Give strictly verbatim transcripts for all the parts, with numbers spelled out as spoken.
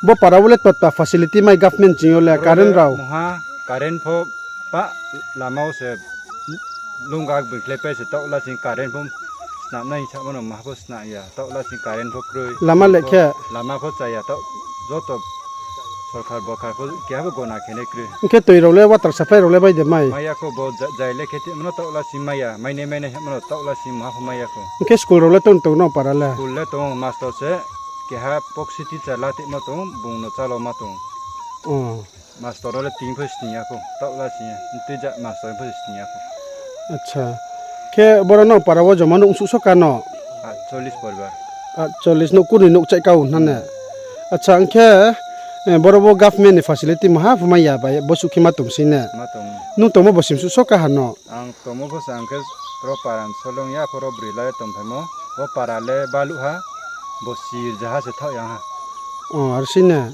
Bo para wo le tota facility mai government ching yo le current rao? Mungha current pho pa lama wo se lungga bikhlai pai se taoh la sing current pho snam nai samo no maha pho snam ya, taoh la sing current pho kroi. Lama le khe? Lama pho cha ya, taoh joto sorkar borkar pho keha pho gona khe nai kroi. Hing khe tui rao le water supply rao le bai de mai? Mai ya kho, bo ja-, jai le khe timo no taoh la sing mai ya, mai nai mai nai hamo no taoh la sing maha pho mai ya kho. Hing khe school rao le tong tong no para le? School le tong, master se keha proxy teacher la timo tong, bung no chálo ma tong. Master rao le tini pho sini ya kho, taoh la sing ya, tui ja master pho sini ya kho. Acha. Khe boro no para wo joma nouh msuhso ka no? Atchollis poribar. Atchollis nouh kuni nouh chaih kau hna ne. Acha, hing khe, eh, boro wo government ni facility maha pho mai ya bai, bo suh khe ma tong si ne. Nung tongmo bo simsuhso ka ha no? Ang tongmo pho sa ang khe ro para ni solong ya, pho ro broi la ye tongphaimo, bo para le baluh ha, bo sir jaha se thaoh yang ha. O, ar si ne.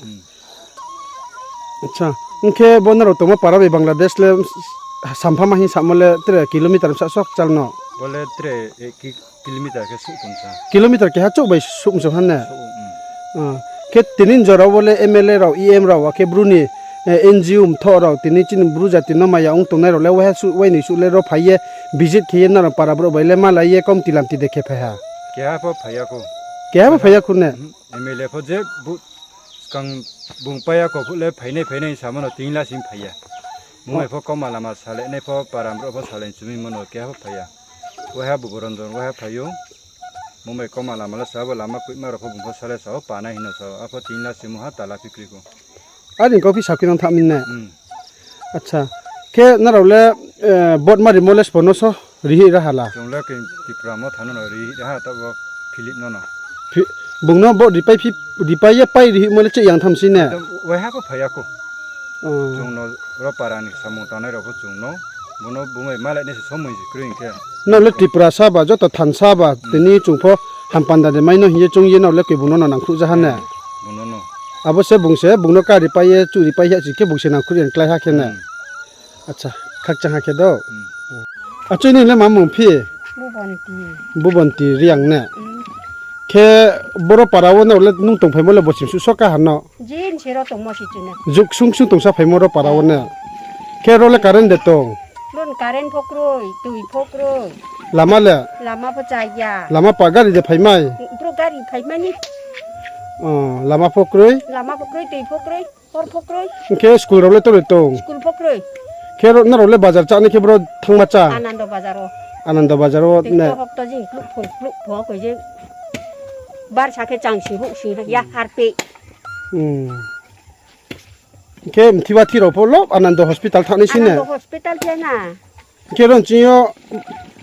Acha, hing khe bo nrao tongmo para bai Bangladesh le sampha ma hing samo le tre kilometer bsa sok chal no? Bo le tre ek ki-, kilometer khe suh tong sa. Kilometer keha chouh bai suh msong ha ne? Khe tini jora wo le M L A rao, E M rao, akhe Bru ni, eh, N G O mthoh rao, tini chini Bru jati no maya ong tongnai rao le waiha suh, wainoi suh le ro phai ye visit khe ye nrao para brouh bai le malai ye komti lamti de khe phai ha? Keha pho phai ya kho. Keha pho phai ya kho ne? M L A pho je bu skang bung pai ya kho phuh le phainai phainai samo no tini la sing phai ya. Mumai pho kauma lama salai nai pho para brouh pho salai chumimo no keha pho phai ya. Waiha Buboronjon waiha phai ou. Mumai kauma lama le sa bo lama koihma rao pho bung pho salai sa ou, panai hing no sa ou, apho tini la sing mungha tala phi kroi kho. Are kau phi sakhi nang tha mi ne? Acha. Khe nrao le, eh, vote ma rimo le sbo no so rihih ra ha la? Chung le khe Tripura Motha no no rihih ra ha, taoh bo Philip no no. Bung no vote ripai ye pai rihihmo le chih yang tham si ne? Waiha pho phai ya kho. Chung no ro para ni samung tangnai rao pho chung no, bung no bung bai malai nai se somoi se kroi hing khe. Nrao le Tripura sa ba, joto thansa ba, tini chung pho hampanda de mai no hing ye chung ye nrao le khe bung no no nangkhruh ja ha ne? Abo se bung se, bung no karipai ye, churipai ya si khe bung se nangkhruh ye klái ha khe ne? Acha, khakchang ha khe do. Achoi, nini le ma mung phi? Bubonti Reang ne? Khe boro para wo nrao le nung tongphaimo le bo simsuhso ka ha no? Juk sung sung tongsa phaimo ro para wo ne? Khe ro le current de tong? Current pho kroi, tui pho kroi. Lama le? Lama pho cha ya. Lama pa gari de phaimai? Brouh gari phaimai ni. Lama pho kroi? Lama pho kroi, tui pho kroi, hor pho kroi. Hing khe school rao le tong de tong? School pho kroi. Khe nrao le bazar chánai khe boro thanngma chá? Anando bazar wo ne? Hokto jing kluh phung kluh phung koi je. Barsa khe chang sing houh sing ya harpeh. Hing khe mthi wa thi rao pho lo Anando hospital thanngnai si ne? Hing khe ro nching yo,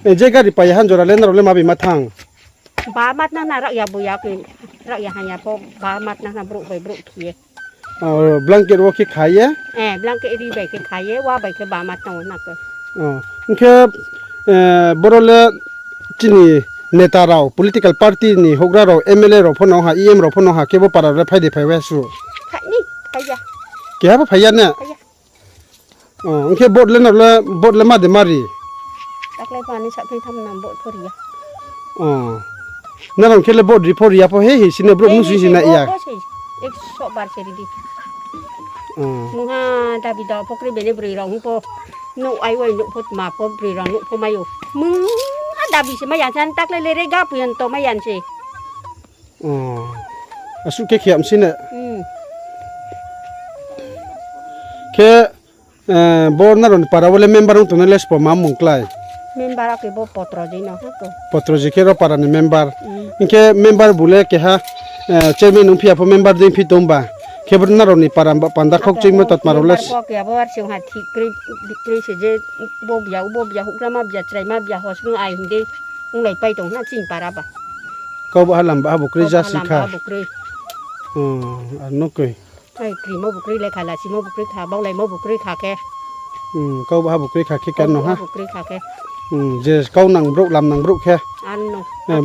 je gari pai ya ha jora le nrao le ma bai ma thanng? Ba ma tnang na, raohya bo ya khe, raohya hanya pho ba ma tnang na brouh bai brouh khe ye. Blanket wo khe kha ye? Blanket ri bai khe kha ye, wa bai khe ba ma tnang na khe. Hing khe, boro le chini neta rao, political party ni houhgra rao, M L A rao pho no ha, E M rao pho no ha, khe bo para rao le phai de phai wa su? Keha pho phai ya ne? Hing khe vote le nrao le, vote le ma de ma ri? Taklai pho ani sa phai tham na vote pho ri ya. Nrao khe le vote ri pho ri ya pho he, he si ne brouh mnusu si na ya. Ekso bar se ri di. Mungha dabi da pho kroi bene broi rao hing pho. Nouh ai wai nouh pho tma pho broi rao nouh pho mai ou. Mungha dabi se mai ya san taklai le re ga phu yan to mai yan se. Asuh khe khe yam si ne. Khe, bo nrao ni para wo le member ong tongnai le sbo ma mung klái? Member ake bo Potroji no ha khe. Potroji khe ro para ni member. Hing khe member bu le keha, chairman ong phi ya pho member dei phi tong ba. Khe bo nrao ni para ba panda khokchoimo tatma rao le. Member pho keha bo ar se ha thik kroi, kroi se je bo bia, bo bia, houhgra ma bia, chrai ma bia, hosrung ai hing dei. Onglai pai tong na chini para ba. Kau baha lam baha bo kroi ja si kha. Ar no kroi. Krimo bo kroi, lekha lasimo bo kroi kha, baulaimo bo kroi kha khe. Kau baha bo kroi kha khe kan no ha. Je kau nang brouh, lam nang brouh khe.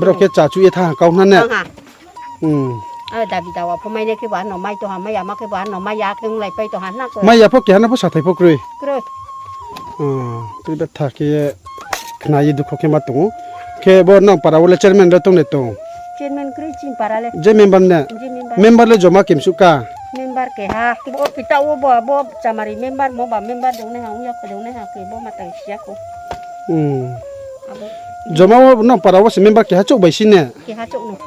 Brouh khe chachu ye thanng ha kau hna ne. Dabi dawa pho mai nai khe bo ano mai tong ha, mai ya ma khe bo ano mai ya khe onglai pai tong ha na khe. Mai ya pho keha no pho sathai pho kroi. Kroi betha khe ye khna ye dukho khe ma tong ou. Khe bo nang para wo le chairman le tong ne tong? Je member ne? Member le joma kemsuh ka? Member keha, bo kita wo bo, bo chamari member, mo ba member dongnai ha, ong ya kho dongnai ha, khe bo ma tang si ya kho. Hmm. Abo. Joma wo no para wo se member keha chouh bai si ne? Keha chouh no.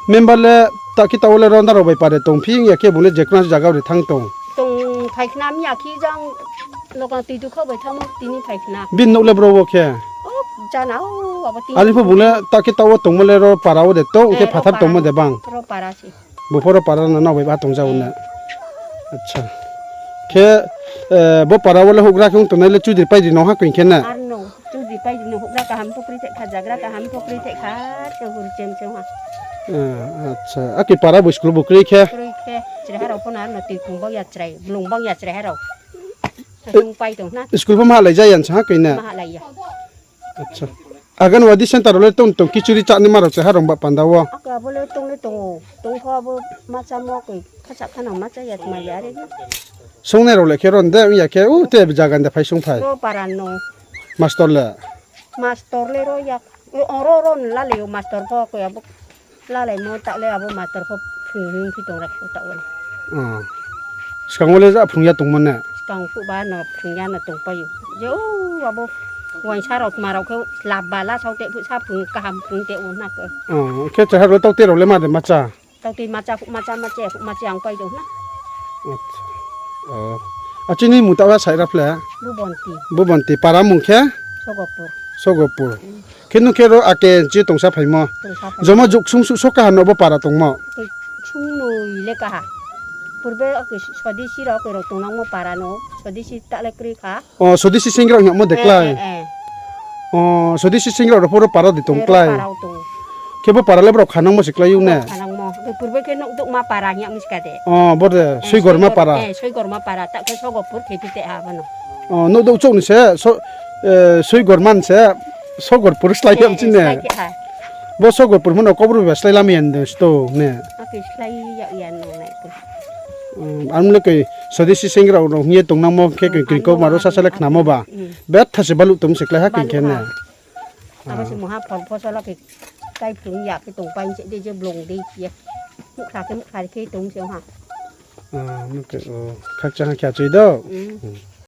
Member le ta kita wo le ronda rao bai pare tong phi ya khe bung le je kna jaga wo de thanng tong. Tong phai khna mi ya khe jang lokang tui tu kho bai thamo tini phai khna. Bini nouh le bro wo khe? O, jana o, abo tini. Ani pho bung le ta kita wo tongmo le ro para wo de tong, khe phathar tongmo de bang. Ro para si. Bo pho ro para no nao bai ba tong jao na. Acha. Khe, eh, bo para wo le houhgra khe ong tongnai le Chudri Paidi no ha koi khe na? Ar no, Chudri Paidi no houhgra kaham pho kri thai kha, jagra kaham pho kri thai kha, khe hur chem chem ha. Eh, acha. Akhe para bo school bo kri khe? Kri khe. Chrai ha rao pho na no tui kung bang ya chrai, blung bang ya chrai ha rao. Sung pai tong na. School pho ma halai ja ya sa ha koi na? Ma halai ya. Acha. Anganwadi center rao le tong tong kichuri chá ni ma rao se ha rong ba panda wo. Aka bo le tong le tong o. Tong pho abo ma chá mo koi khacha khanang ma chá ya tma ya re. Songnai rao le khe ron de ya khe u te jaga de phai sung phai. Ro para no. Master le. Master le ro ya. O, ro ro no lalai o master pho koi abo. Lalaimo ta le abo master pho phrung hing phi tong ra pho ta wo. O. Skang wo le ja phrung ya tongmo ne? Skang phuh ba no phrung ya no tong pai ou. Je o abo uaingsa rao tma rao khe laba la sao te phuh sa phrung kaham phrung te o na khe. O, khe chahar le tautei rao le ma de ma chá? Tautei ma chá, phuh ma chá, ma chá, phuh ma chá ang pai dong na. Acha. O. Achini mung ta wa sai ra phle? Bubonti. Bubonti. Para mung khe? Sogopur. Sogopur. Khe nung khe ro ake chi tongsa phaimo. Tongsa phaimo. Joma juk sung su so kaha no bo para tongmo. Sung noi le kaha. Purbe ake sodisi rao ake rao tongnangmo para no. Sodisi ta le kri kha. O, sodisi sing rao hingmo de klái. Eh, eh, eh. O, sodisi sing rao ro pho ro para de tong klái. Para tong. Khe bo para le brao khanangmo se klái ou ne? Khanangmo. Purbe khe nouh douhma para hingmo ska de. O, bo de, eh, Soigorma para. Eh, Soigorma para. Ta khe Sogopur khe phi te ha bo no. O, nouh douh chouh ni se, so, eh, Soigorma ni se, Sogorpur slái ya mchi ne. Slái khe ha. Bo Sogorpur mo no Kaubru ba slái lamai ya de sto ne. Ake slái ya ya no nai ko. Umm, ang le koi sodisi sing rao rao hing ye tongnangmo khe koi kring kau ma ro sasa le khnamo ba. Betha se baluh tong se klái ha kring khe ne. Abo se mungha phol phosola khe kai phrung ya khe tong pai se de je blong de ye. Mukhra khe mukhra khe tong se ha. Ah, mungkhe, o, khakchang ha khe achoi do. Umm.